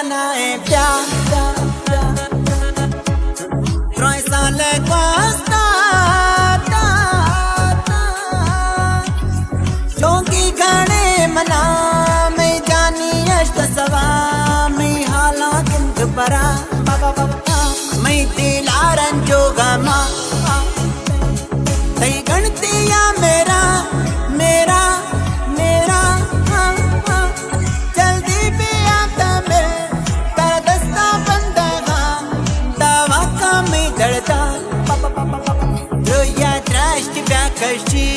نائیں پیار، ترائیں سال گواستا، چونکی گھنے منا، مئی جانی اشت سوا، مئی حالاں گند پرا، مئی دلا رنج و غما۔ تئی گنتی یا میرا، میرا، میرا، ہاں، ہاں۔ جلدی بیا تا مل، تا دستا بندگا، تا واقع می دڑدا۔ رو یا درشت بیا کشی۔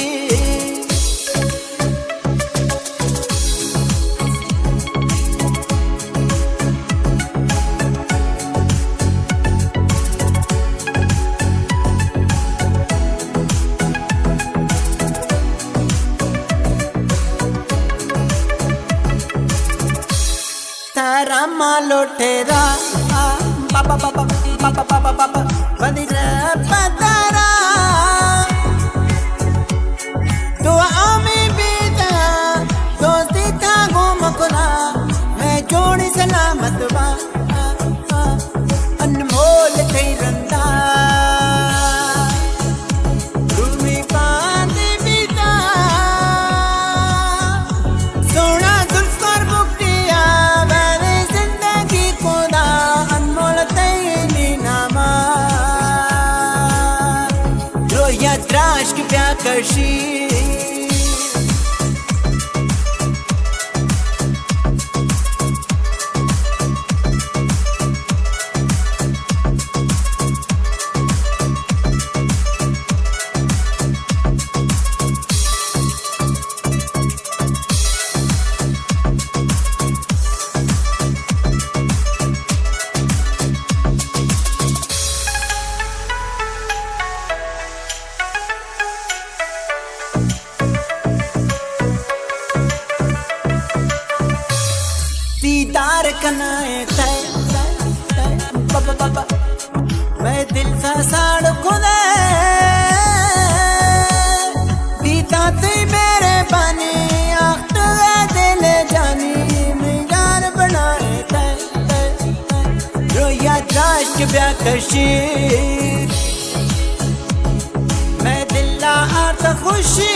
ترا ما لوٹے را، بابا، بابا، بابا، بابا، بابا، بندی را پتارا۔ دعا می بیتا، دوستی تا گم کنا، مئی جوڑی سلامت با، انمول تئی رندا۔ رومی باندے بیتا، سونا زلفکار بگٹیا، بارے زندگی کودا، انمول تئی نی ناما۔ رویا دراشک بیا کشی۔ دیدار کنائیں تئے، تئے، تئے، بابا، بابا۔ مئی دل سا ساڑ کھدے، بیتا تئی مہربانی، آخت دل جانی، مئی یار بنائے تئے، تئے، تئے۔ رویا دراشک بیا کشی، مئی دلا آرت خوشی۔